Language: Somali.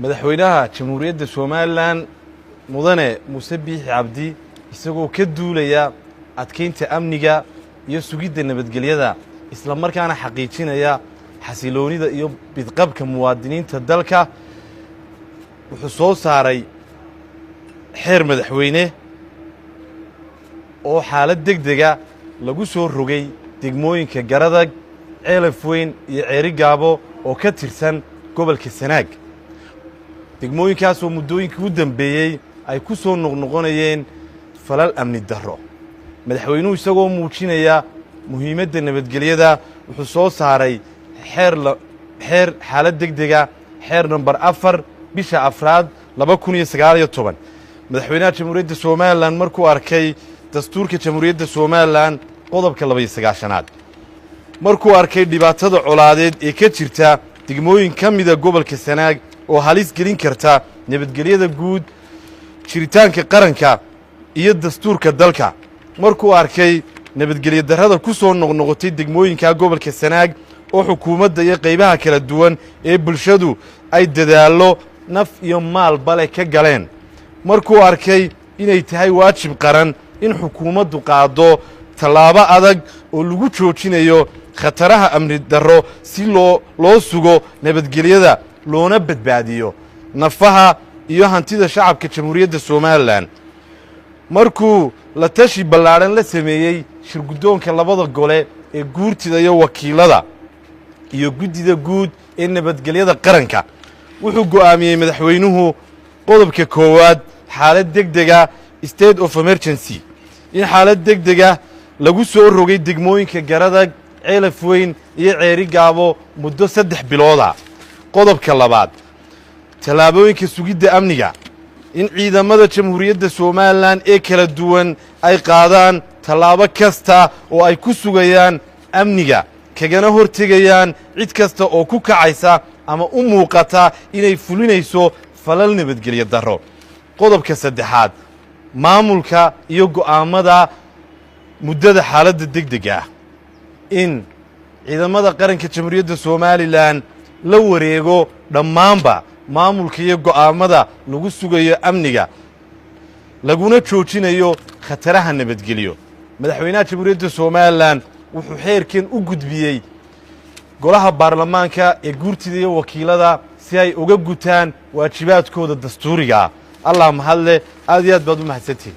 Madaxweynaha Jamhuuriyadda Somalilan, Mudane Muuse Biixi Cabdi, isagoo ka duulaya adkaynta amniga iyo sugidda nabadgelyada, isla markaana xaqiijinaya xasiloonida iyo bidqabka muwaadiniinta dalka, wuxuu soo saaray xeer madaxweyne oo xaalad deg dega lagu soo rogay degmooyinka Garadag, Ceelaf Weyn iyo Ceeri Gaabo oo ka tirsan gobolka Sanaag, degmooyinkaasoo muddooyinkii u dambeeyey ay ku soo noqnoqonayeen falal amni darro. Madaxweynuhu, isagoo muujinaya muhiimadda nabadgelyada, wuxuu soo saaray xeer xaalad deg dega, xeer nambar 4, bisha afraad, 2019. Madaxweynaha Jamhuuriyadda Somalilan markuu arkay dastuurka Jamhuuriyadda Somalilan qodobka 92aad, markuu arkay dhibaatada colaadeed ee ka jirta degmooyin ka mida gobolka Sanaag oo halis gelin karta nabadgelyada guud, jiritaanka qaranka iyo dastuurka dalka, markuu arkay nabadgelyo darrada ku soo noqnoqotay degmooyinka gobolka Sanaag oo xukuumadda iyo qaybaha kala duwan ee bulshadu ay dadaallo naf iyo maalbale ka galeen, markuu arkay inay tahay waajib qaran in xukuumaddu qaaddo tallaabo adag oo lagu joojinayo khataraha amni darro si loo sugo nabadgelyada loona badbaadiyo nafaha iyo hantida shacabka Jamhuuriyadda Somalilan, markuu la tashi ballaadhan la sameeyey shirguddoonka labada gole ee guurtida iyo wakiilada iyo guddida guud ee nabadgelyada qaranka, wuxuu go'aamiyey madaxweynuhu: qodobka koowaad, xaalad deg dega, state of emergency, in xaalad deg dega lagu soo rogay degmooyinka Garadag, Ceelaf Weyn iyo Ceeri Gaabo muddo 3 bilooda. Qodobka labaad, tallaabooyinka sugidda amniga, in ciidamada Jamhuuriyadda Somalilan ee kala duwan ay qaadaan tallaabo kasta oo ay ku sugayaan amniga, kagana hortegayaan cid kasta oo ku kacaysa ama u muuqata inay fulinayso falal nabadgelyo darro. Qodobka saddexaad, maamulka iyo go'aammada muddada xaaladda deg dega ah, in ciidamada qaranka Jamhuuriyadda Somalilan la wareego dhammaanba maamulka iyo go'aammada lagu sugayo amniga, laguna joojinayo khataraha nabadgelyo. Madaxweynaha Jamhuuriyadda Somalilan wuxuu xeerkan u gudbiyey golaha baarlamaanka ee guurtida iyo wakiilada si ay uga gutaan waajibaadkooda dastuuriga ah. Allah mahadle, aad iyo aad baad u mahadsantihin.